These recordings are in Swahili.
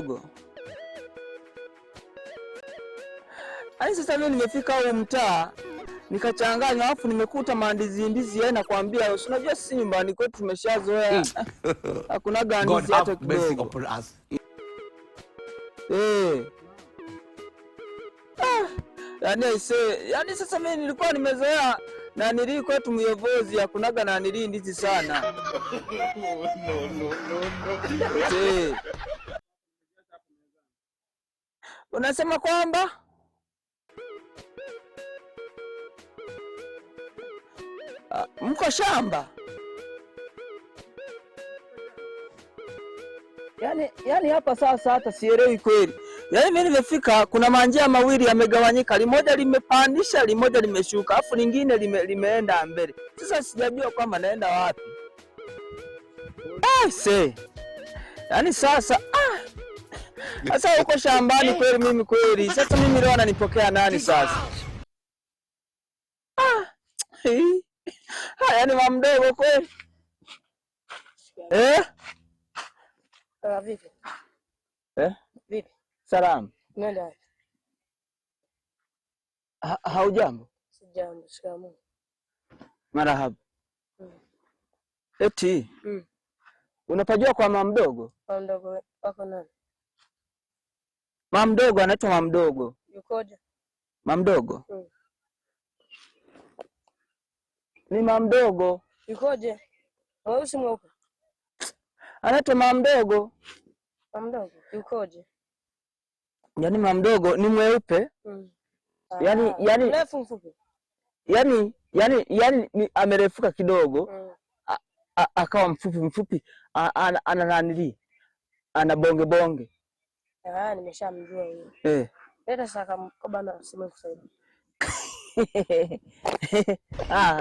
mdogo. Yaani sasa mimi nimefika huu mtaa nikachanganywa, alafu nimekuta maandizi ndizi, yeye nakwambia, si unajua sisi nyumbani kwetu tumeshazoea hakunaga God ndizi hata have mercy kidogo. upon us. Eh. Ah, yaani aisee, yaani sasa mimi nilikuwa nimezoea na nilii kwetu Myovozi hakunaga na nilii ndizi sana. Eh. Unasema kwamba ah, mko shamba? Yaani hapa sasa hata sielewi kweli. Yaani mimi nimefika, kuna manjia mawili yamegawanyika, limoja limepandisha, limoja limeshuka, afu lingine limeenda mbele. Sasa sijajua kwamba naenda wapi. Ah, see. Yaani sasa ah. Sasa huko shambani kweli mimi kweli. Sasa mimi leo ananipokea nani sasa? Ah. Hii. Ah, yaani mamdogo kweli. Eh? Ah, vipi? Eh? Vipi? Salamu. Unaenda wapi? Haujambo? Sijambo, shikamoo. Marahaba. Eti unapajua kwa mama mdogo? Mama mdogo wako nani? Mama mdogo anaitwa mama mdogo. Yukoje? Mama mdogo? Ni mama mdogo. Yukoje? Mweusi mweupe? Anaitwa mama mdogo. Mama mdogo yukoje? Yaani mama mdogo ni mweupe. Yaani Ah, yaani mrefu mfupi? yaani ni amerefuka kidogo. Akawa mfupi mfupi, ana nanili. Ana bonge bonge. Ah, nimeshamjua huyo. Eh. Leta sasa mkoba na simu nikusaidie. Ah,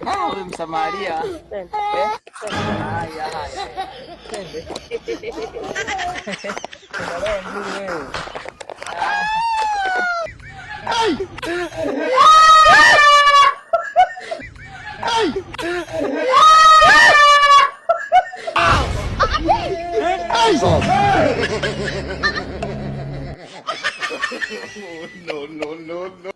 ah, huyu Msamaria. Twende. Eh? Haya haya. Twende. Una roho nzuri wewe. No, no, no, no.